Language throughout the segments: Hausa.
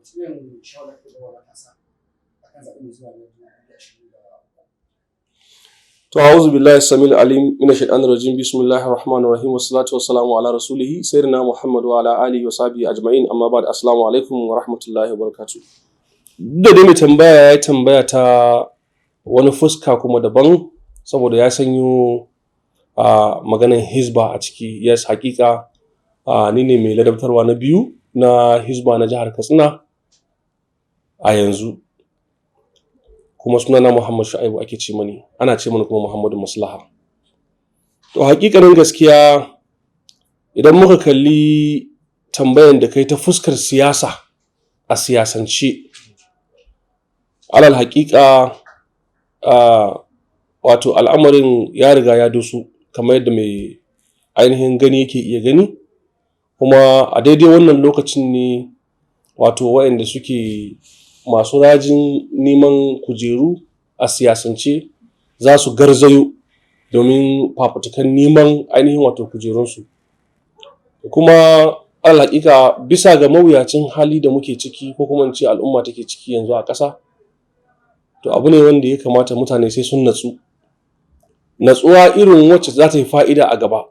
Wace irin shawara kake ba wa matasa akan zaɓe mai zuwa na 2023? To, a'udhu billahi samil alim min shaitanir rajim, bismillahir rahmanir rahim, wassalatu wassalamu ala rasulihi sayyidina Muhammad wa ala alihi wa sahbihi ajma'in, amma ba'd, assalamu alaikum wa rahmatullahi wa barakatuh. Duk da dai mai tambaya ya tambaya ta wani fuska kuma daban, saboda ya sanyo a maganan Hizba a ciki. Yes, hakika ni ne mai ladabtarwa na biyu na Hizba na jihar Katsina a yanzu, kuma sunana Muhammad Shu'aibu ake ce mani, ana ce mani kuma Muhammadu Maslaha. To, hakikanin gaskiya, idan muka kalli tambayan da kai ta fuskar siyasa, a siyasance, alal hakika, wato al'amarin ya riga ya doso kamar yadda mai ainihin gani yake iya gani. Kuma a daidai wannan lokacin ne wato waɗanda suke masu rajin neman kujeru a siyasance za su garzayo domin fafutukan neman ainihin wato kujerunsu. Kuma alal hakika, bisa ga mawuyacin hali da muke ciki, ko kuma in ce al'umma take ciki yanzu a ƙasa, to abu ne wanda ya kamata mutane sai sun natsu, natsuwa irin wacce za ta yi fa'ida a gaba.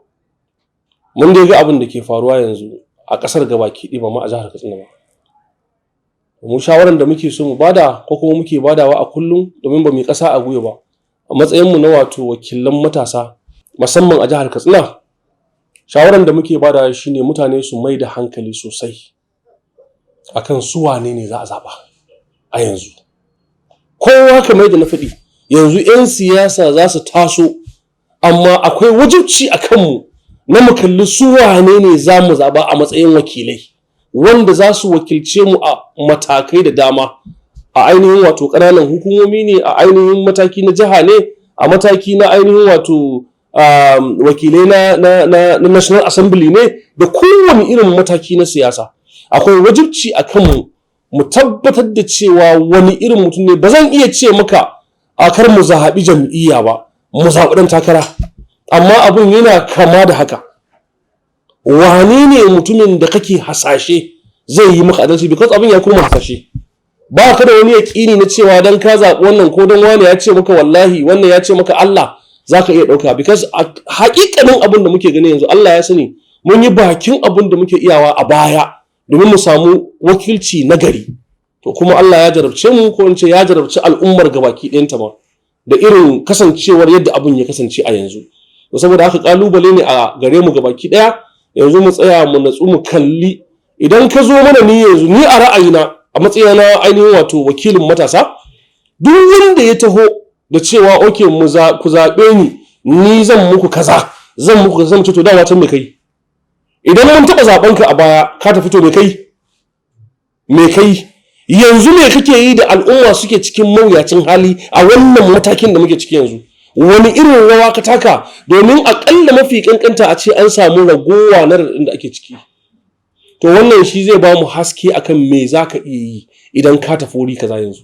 Mun dai ga abin da ke faruwa yanzu a ƙasar gabaki ɗaya, ba ma a jihar Katsina ba. Mu shawaran da muke so mu bada, ko kuma muke badawa a kullum, domin ba mu yi ƙasa a gwiwa ba, a matsayinmu na wato wakilan matasa musamman a jihar Katsina, shawaran da muke badawa shine mutane su mai da hankali sosai akan su wane ne za a zaɓa a yanzu. Kowa, kamar yadda na faɗi, yanzu 'yan siyasa za su taso, amma akwai wajibci a kanmu na mu kalli su wane ne za mu zaɓa a matsayin wakilai wanda za su wakilce mu a matakai da dama, a ainihin wato ƙananan hukumomi ne, a ainihin mataki na jiha ne, a mataki na ainihin wato wakilai na National Assembly ne, da kowane irin mataki na siyasa. Akwai wajibci a kanmu mu tabbatar da cewa wani irin mutum ne. Ba zan iya ce maka a kar mu zaɓi jam'iyya ba, mu zaɓi ɗan takara, amma abun yana kama da haka. Wane ne mutumin da kake hasashe zai yi maka adalci? Because abin ya koma hasashe, ba ka da wani yaƙini na cewa dan ka zaɓi wannan, ko don wani ya ce maka wallahi, wannan ya ce maka Allah, za ka iya ɗauka. Because a haƙiƙanin abin da muke gani yanzu, Allah ya sani mun yi bakin abin da muke iyawa a baya domin mu samu wakilci na gari. To, kuma Allah ya jarabce mu, ko in ce ya jarabci al'ummar gabaki ɗayanta ma, da irin kasancewar yadda abin ya kasance a yanzu. To, saboda haka kalubale ne a gare mu gabaki ɗaya yanzu mu tsaya mu natsu mu kalli. Idan ka zo mana, ni yanzu, ni a ra'ayina, a matsayina na ainihin wato wakilin matasa, duk wanda ya taho da cewa, "Okay, mu za ku zaɓe ni, ni zan muku kaza, zan muku kaza," zan ce, "To, dama can me kai? Idan mun taɓa zaɓen ka a baya, ka tafi, to me kai? Me kai yanzu? Me kake yi da al'umma suke cikin mawuyacin hali a wannan matakin da muke ciki yanzu? Wani irin rawa ka taka domin aƙalla mafi kankanta a ce an samu ragowa na raɗaɗin da ake ciki?" To, wannan shi zai ba mu haske akan me za ka iya yi idan ka tafi wuri kaza yanzu.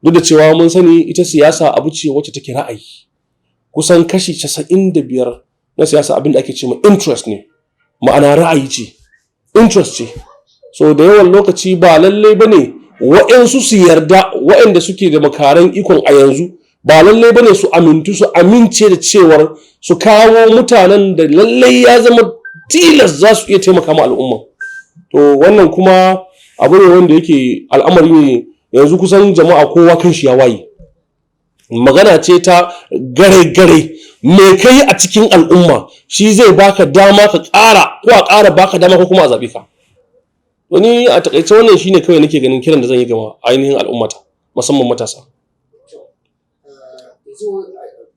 Duk da cewa mun sani ita siyasa abu ce wacce take ra'ayi, kusan kashi 95 na siyasa abin da ake ce ma interest ne, ma'ana ra'ayi ce, interest ce. So da yawan lokaci ba lallai ba ne wa'yansu su yarda, wa'yanda suke da makaran ikon a yanzu, ba lallai ba ne su amintu, su amince da cewar su kawo mutanen da lallai ya zama tilas za su iya taimaka ma al'umma. To, wannan kuma abu ne wanda yake al'amari ne yanzu kusan jama'a kowa kan shi ya waye. Magana ce ta gare-gare, me kai a cikin al'umma shi zai baka dama ka ƙara, ko a ƙara baka dama, ko kuma a zaɓe ka. Wani a takaice, wannan shine kawai nake ganin kiran da zan yi gama ainihin al'ummata, musamman matasa. Yanzu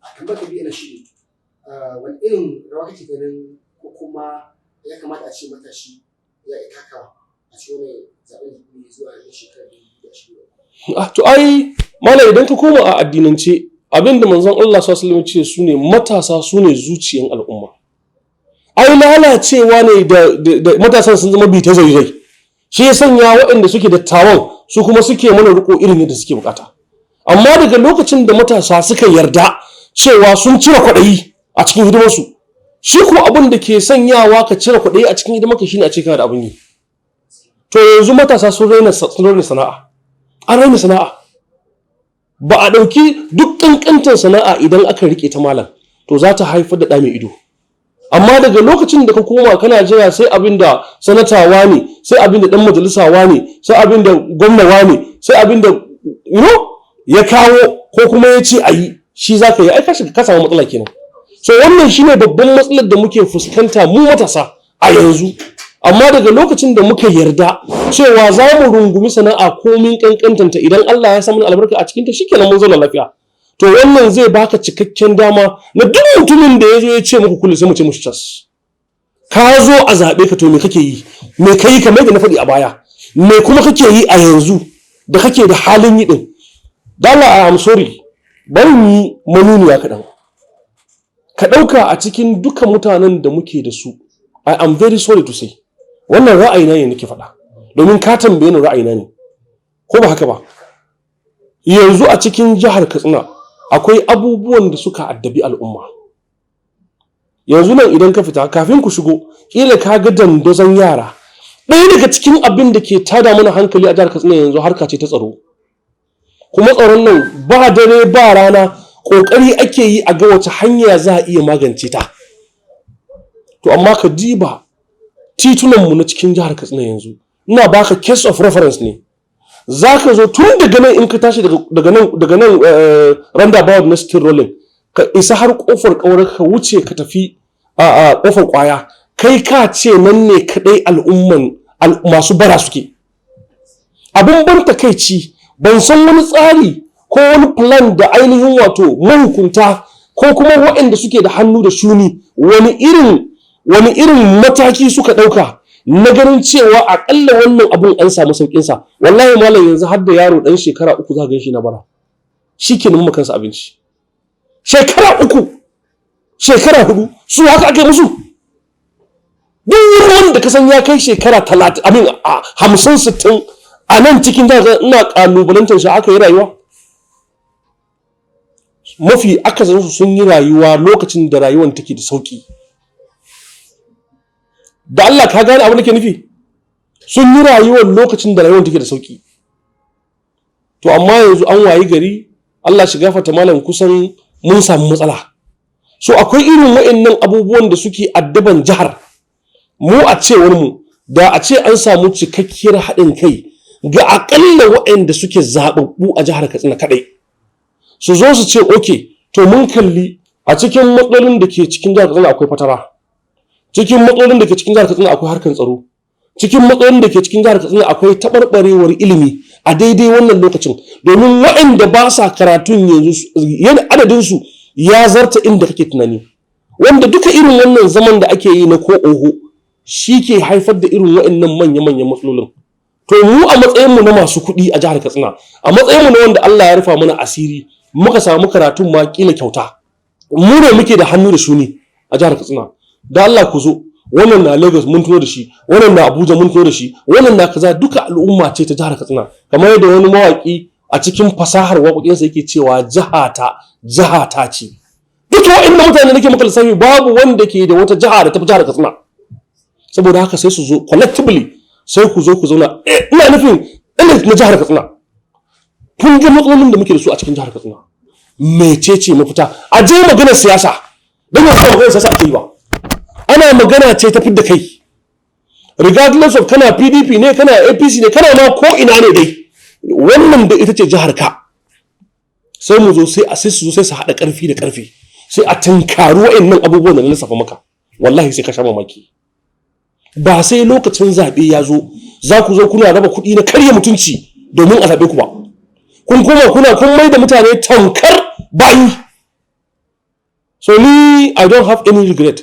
a tambayar ta biyu na shi ne, wani irin rawa kake ganin ko kuma ya kamata a ce matashi ya iya takawa a cikin wannan zaɓen da zuwa na shekarar 2023? Ah, to, ai malam, idan ka koma a addinance, abinda manzon Allah sallallahu alaihi wasallam ce su ne matasa, su ne zuciyan al'umma. Ai lalacewa ne da matasan sun zama bi ta zaizai, shi ya sanya waɗanda suke dattawan su kuma suke mana riko irin yadda suke bukata. Amma daga lokacin da matasa suka yarda cewa sun cire kwaɗayi a cikin hidimarsu, shi ko abin da ke sanyawa ka cire kwaɗayi a cikin hidimarka shine a ce kana da abin yi. To yanzu matasa sun raina sana'a, an raina sana'a. Ba a ɗauki duk ƙanƙantar sana'a, idan aka riƙe ta, malam, to za ta haifar da ɗa mai ido. Amma daga lokacin da ka koma kana jira sai abin da sanatawa ne, sai abin da ɗan majalisawa ne, sai abin da gwamnawa ne, sai abin da ya kawo ko kuma ya ce a yi, shi za ka yi, ai ka shiga, ka samu matsala kenan. So wannan shine babban matsalar da muke fuskanta mu matasa a yanzu. Amma daga lokacin da muka yarda cewa za mu rungumi sana'a komin kankantanta, idan Allah ya samu albarka a cikinta, shikenan, mun zauna lafiya. To wannan zai baka cikakken dama na duk mutumin da ya zo ya ce muku kullu, sai mu ce mushi cas. Ka zo a zaɓe ka, to me kake yi? Me ka yi? Kamar da na faɗi a baya, me kuma kake yi a yanzu da kake da halin yi din? Dala, I am sorry, bari yi manuniya kaɗan. Ka ɗauka a cikin duka mutanen da muke da su, I am very sorry to say, wannan ra'ayina ne nake faɗa domin ka tambaye ni, ra'ayina ne, ko ba haka ba? Yanzu a cikin jihar Katsina akwai abubuwan da suka addabi al'umma. Yanzu nan idan ka fita kafin ku shigo, kila ka ga dandazon yara. Ɗaya daga cikin abin da ke tada mana hankali a jihar Katsina yanzu harka ce ta tsaro. Kuma tsaron nan ba dare ba rana ƙoƙari ake yi a ga wace hanya za a iya magance ta. To amma ka diba titunanmu na cikin jihar Katsina yanzu, ina baka case of reference ne. Za ka zo tun daga nan, in ka tashi daga nan roundabout na Steel Rolling, ka isa har Kofar Kaura, ka wuce ka tafi a Kofar Kwaya, kai ka ce nan ne kadai al'umman masu bara suke. Abin ban takaici, ban san wani tsari ko wani plan da ainihin wato mahukunta ko kuma waɗanda suke da hannu da shuni, wani irin mataki suka ɗauka na ganin cewa aƙalla wannan abun an samu sauƙinsa. Wallahi malam, yanzu har da yaro ɗan shekara 3 za ka gan shi na bara, shi ke nuna kansa abinci. Shekara 3, shekara 4, su haka ake musu. Duk wanda ka san ya kai shekara 30, amin, 50, 60 a nan cikin jihar, ina ƙalubalantar shi, aka yi rayuwa. Mafi akasarinsu sun yi rayuwa lokacin da rayuwar take da sauƙi. Da Allah ka gane abin da ke nufi, sun yi rayuwar lokacin da rayuwar take da sauƙi. To amma yanzu an wayi gari, Allah shi gafarta malam, kusan mun samu matsala. So akwai irin wa'annan abubuwan da suke addaban jihar mu. A cewar mu, da a ce an samu cikakkiyar haɗin kai ga aƙalla waɗanda suke zaɓaɓɓu a jihar Katsina kaɗai, su zo su ce, "Okay, to mun kalli a cikin matsalolin da ke cikin jihar Katsina akwai fatara, cikin matsalolin da ke cikin jihar Katsina akwai harkar tsaro, cikin matsalolin da ke cikin jihar Katsina akwai taɓarɓarewar ilimi a daidai wannan lokacin, domin waɗanda ba sa karatun yanzu adadin su ya zarta inda kake tunani," wanda duka irin wannan zaman da ake yi na ko oho shi ke haifar da irin waɗannan manya-manyan matsalolin. To mu a matsayinmu na masu kuɗi a jihar Katsina, a matsayinmu na wanda Allah ya rufa mana asiri muka samu karatun ma kila kyauta, mu ne muke da hannu da shuni a jihar Katsina. Da Allah ku zo, wannan na Lagos mun tuno da shi, wannan na Abuja mun tuno da shi, wannan na kaza, duka al'umma ce ta jihar Katsina. Kamar yadda wani mawaki a cikin fasahar waƙoƙinsa yake cewa, "Jihata jihata ce." Duka waɗannan mutane nake maka lissafi, babu wanda ke da wata jiha da tafi jihar Katsina. Saboda haka sai su zo collectively, sai ku zo ku zauna. Ina nufin elite na jihar Katsina. Kun ga matsalolin da muke da su a cikin jihar Katsina, mecece mafita? A je maganar siyasa, don yanzu ba maganar siyasa ake yi ba, ana magana ce ta fidda kai. Regardless of kana PDP ne, kana APC ne, kana ma ko ina ne dai, wannan da ita ce jihar ka. Sai mu zo, sai a sai su zo, sai su haɗa ƙarfi da ƙarfi, sai a tunkari wa'annan abubuwan da na lissafa maka. Wallahi sai ka sha mamaki. Ba sai lokacin zaɓe ya zo za ku zo kuna raba kuɗi na karya mutunci domin a zaɓe ku ba. Kun koma kuna kun mai da mutane tamkar bayi. So ni I don't have any regret.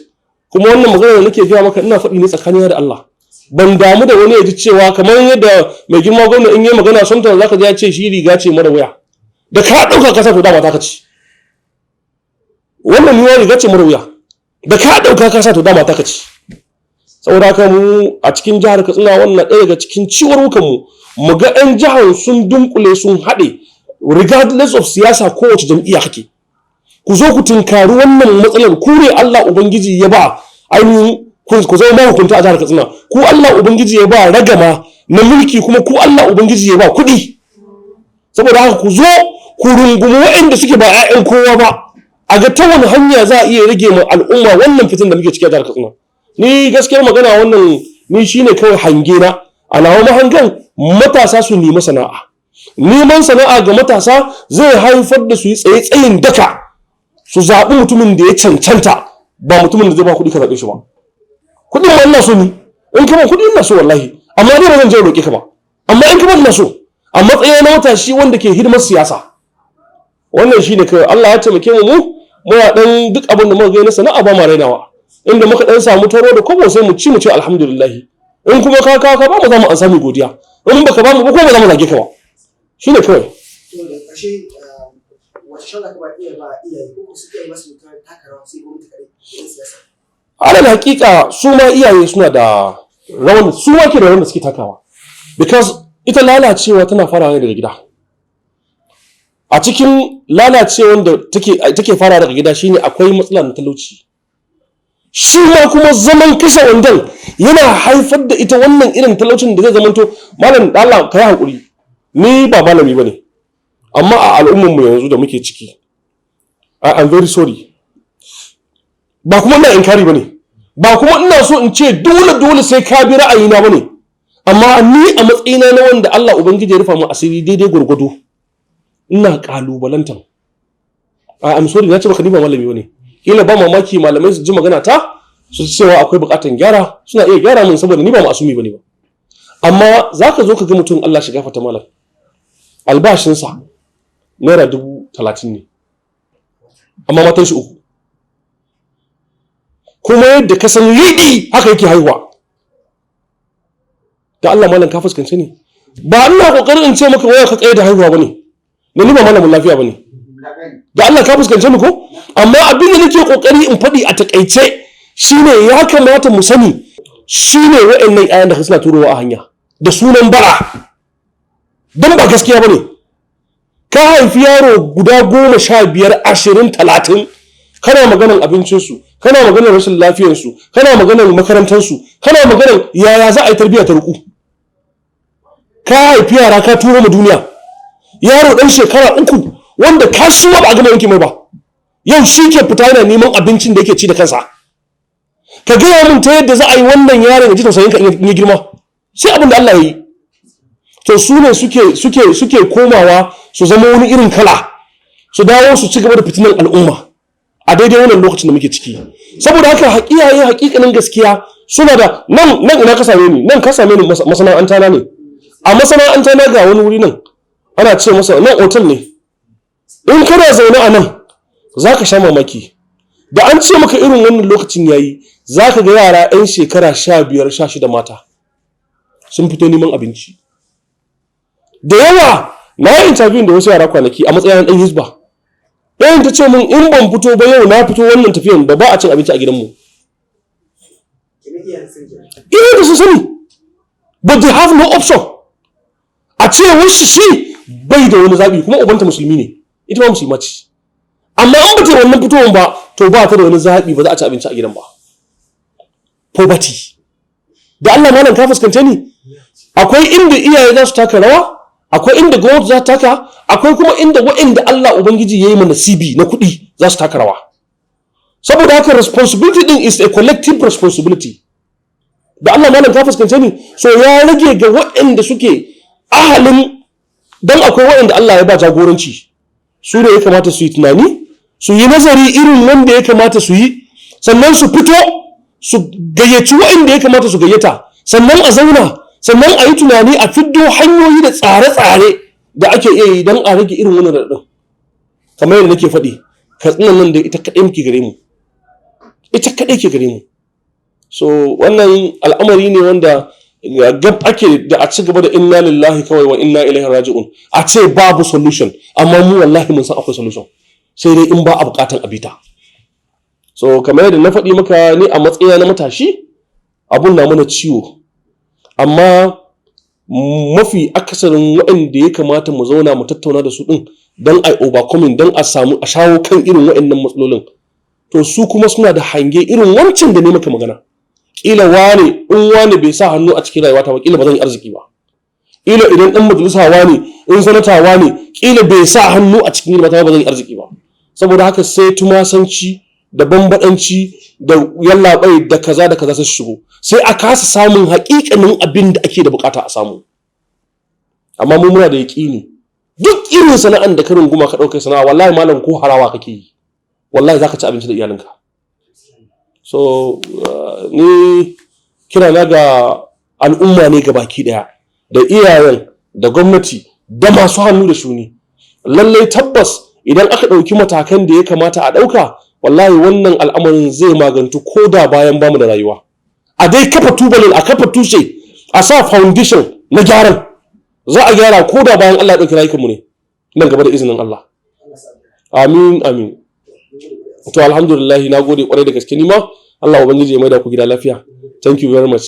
Kuma wannan magana da nake gaya maka, ina faɗi ne tsakanina da Allah. Ban damu da wani ya ji cewa, kamar yadda mai girma gwamna in yi magana, sometimes zaka ji ya ce shi riga ce mara wuya, da ka ɗauka ka sa to dama ta ka ci. Wannan ni riga ce mara wuya, da ka ɗauka ka sa to dama ta ka ci. Saboda haka mu a cikin jihar Katsina, wannan ɗaya daga cikin ciwarwukan mu, mu ga 'yan jihar sun dunkule, sun haɗe, regardless of siyasa, kowace jam'iyya kake, ku zo ku tunkari wannan matsalar. Ku ne Allah Ubangiji ya ba ainihin ku zama mahukunta a jihar Katsina, ku Allah Ubangiji ya ba ragama. na mulki, kuma ku Allah Ubangiji ya ba kuɗi. Saboda haka ku zo ku rungumi waɗanda suke ba 'ya'yan kowa ba, a ga ta wani hanya za a iya rage ma al'umma wannan fitin da muke ciki a jihar Katsina. Ni gaskiyar magana, wannan ni shine kawai hange na. A nawa mahangan, matasa su nemi sana'a. Neman sana'a ga matasa zai haifar da su yi tsaye tsayin daka su zaɓi mutumin da ya cancanta, ba mutumin da zai ba kuɗi ka zaɓe shi ba. Kuɗin ma ina so ni, in ka ban kuɗi ina so wallahi, amma dai ba zan je roƙe ka ba. Amma in ka ban ina so, a matsayin na matashi wanda ke hidimar siyasa. Wannan shine kawai. Allah ya taimake mu, mu muna dan duk abin da muka ga na sana'a ba ma rainawa. Inda muka dan samu taro da kwabo sai mu ci, mu ce alhamdulillah. In kuma ka ba mu, za mu an sami godiya. In baka ba mu ba ko ba za mu zage ka ba. Shine kawai. To, da ƙarshe, wace shawara ka ba iya ba iyaye, ko su iyaye ba su taka rawa sai gwamnati kaɗai da 'yan siyasa? Alal hakika, su ma iyaye suna da rawan, su ma ke da rawan da suke takawa, because ita lalacewa tana farawa ne daga gida. A cikin lalacewan da take fara daga gida shine akwai matsala na talauci. Shi ma kuma zaman kashe wandon yana haifar da ita wannan irin talaucin da zai zamanto. Malam, Allah ka yi haƙuri, ni ba malami bane, amma a al'ummar mu yanzu da muke ciki, I am very sorry, ba kuma ina inkari bane, ba kuma ina so in ce dole dole sai ka bi ra'ayina bane, amma ni a matsayina na wanda Allah Ubangiji ya rufa mu asiri daidai gwargwado, ina kalubalantan. I am sorry, na ce maka ni ba malami bane. Kila ba mamaki malamai su ji magana ta su cewa akwai bukatan gyara, suna iya gyara min, saboda ni ba ma'asumi bane ba. Amma zaka zo ka ga mutum, Allah shiga fata malam, albashinsa ₦30,000 ne, amma matan shi uku, kuma yadda ka san riɗi haka yake haihuwa. Da Allah malam, ka fuskance ni, ba ina kokarin in ce maka waya ka tsaye da haihuwa bane, na ni ba malamin lafiya bane. Da Allah ka fuskance ni ko? Amma abin da nake kokari in faɗi a takaice shine, ya kamata mu sani shine wa'annan ƴaƴan da suna turowa a hanya da sunan bara, don ba gaskiya bane. Ka haifi yaro guda 15, 20, 30, kana maganan abincinsu, kana maganar rashin lafiyarsu, kana maganar makarantarsu, kana maganar yaya za a yi tarbiyya ta ruku. Ka haifi yara ka turo mu duniya, yaro ɗan shekara 3 wanda kashi ma ba a gama yanke mai ba, yau shi ke fita yana neman abincin da yake ci da kansa. Ka gaya min ta yadda za a yi wannan yaron ya ji tausayin ka in ya girma? Sai abin da Allah ya yi. To, su ne suke komawa su zama wani irin kala, su dawo su ci gaba da fitinan al'umma a daidai wannan lokacin da muke ciki. Saboda haka iyaye, hakikanin gaskiya, suna da nan. Nan ina ka same ni? Nan ka same ni masana'anta na ne. A masana'anta na ga wani wuri nan ana ce masa nan otal ne. In kana zaune a nan za ka sha mamaki. Da an ce maka irin wannan lokacin yayi, za ka ga yara 'yan shekara 15, 16 mata sun fito neman abinci da yawa. Na yi interview da wasu yara kwanaki a matsayin ɗan hisba. Ɗayan ta ce min, in ban fito ba yau na fito wannan tafiyan da ba a cin abinci a gidanmu. Iyayen da sun sani, but they have no option. A ce wasu shi bai da wani zaɓi, kuma ubanta musulmi ne, ita ma musulma ce, amma an bata wannan fitowar ba, to ba ta da wani zaɓi, ba za a ci abinci a gidan ba. Poverty. Da Allah malam, ka fuskance ni, akwai inda iyaye za su taka rawa, akwai inda gwamnati za ta taka, akwai kuma inda waɗanda Allah Ubangiji ya yi mana nasibi na kuɗi za su taka rawa. Saboda haka responsibility din is a collective responsibility. Da Allah malam, ka fuskance ni? So ya rage ga waɗanda suke ahalin, don akwai waɗanda Allah ya ba jagoranci, su ne ya kamata su yi tunani, su yi nazari irin wanda ya kamata su yi, sannan su fito su gayyaci waɗanda ya kamata su gayyata, sannan a zauna, sannan a yi tunani, a fiddo hanyoyi da tsare-tsare da ake iya yi don a rage irin wannan raɗaɗin. Kamar yadda nake faɗi, Katsinan nan da ita kaɗai muke gare mu, ita kaɗai ke gare mu. So wannan al'amari ne wanda gab ake da a ci gaba da inna lillahi kawai wa inna ilaihi raji'un, a ce babu solution. Amma mu wallahi mun san akwai solution, sai dai in ba a bukatan abita. So kamar yadda na faɗi maka, ni a matsayina na matashi abun na mana ciwo, amma mafi akasarin waɗanda ya kamata mu zauna mu tattauna da su ɗin don a overcoming, don a samu a shawo kan irin waɗannan matsalolin, to su kuma suna da hange irin wancan da ne maka magana. Kila wane in wane bai sa hannu a cikin rayuwata ba, kila ba zan yi arziki ba. Ƙila idan ɗan majalisa ne, in sanatawa ne, ƙila bai sa hannu a cikin hidima ta, ba zan yi arziki ba. Saboda haka sai tumasanci da bambaɗanci da yallaɓai da kaza da kaza sai su shigo, sai a kasa samun haƙiƙanin abin da ake da bukata a samu. Amma mu muna da yaƙini, duk irin sana'an da ka runguma, ka ɗauka sana'a, wallahi malam, ko harawa kake yi, wallahi zaka ci abinci da iyalinka. So ni kira na ga al'umma ne baki daya, da iyayen, da gwamnati, da masu hannu da shuni, lallai tabbas idan aka ɗauki matakan da ya kamata a ɗauka, wallahi wannan al'amarin zai magantu ko da bayan bamu da rayuwa. A dai kafa tubalin, a kafa tushe, a sa foundation na gyaran, za a gyara ko da bayan Allah ya ɗauki rayukanmu ne nan gaba, da izinin Allah. Amin, amin. To, alhamdulillah, na gode kwarai da gaske. Ni ma Allah ubangiji ya maida ku gida lafiya. Thank you very much.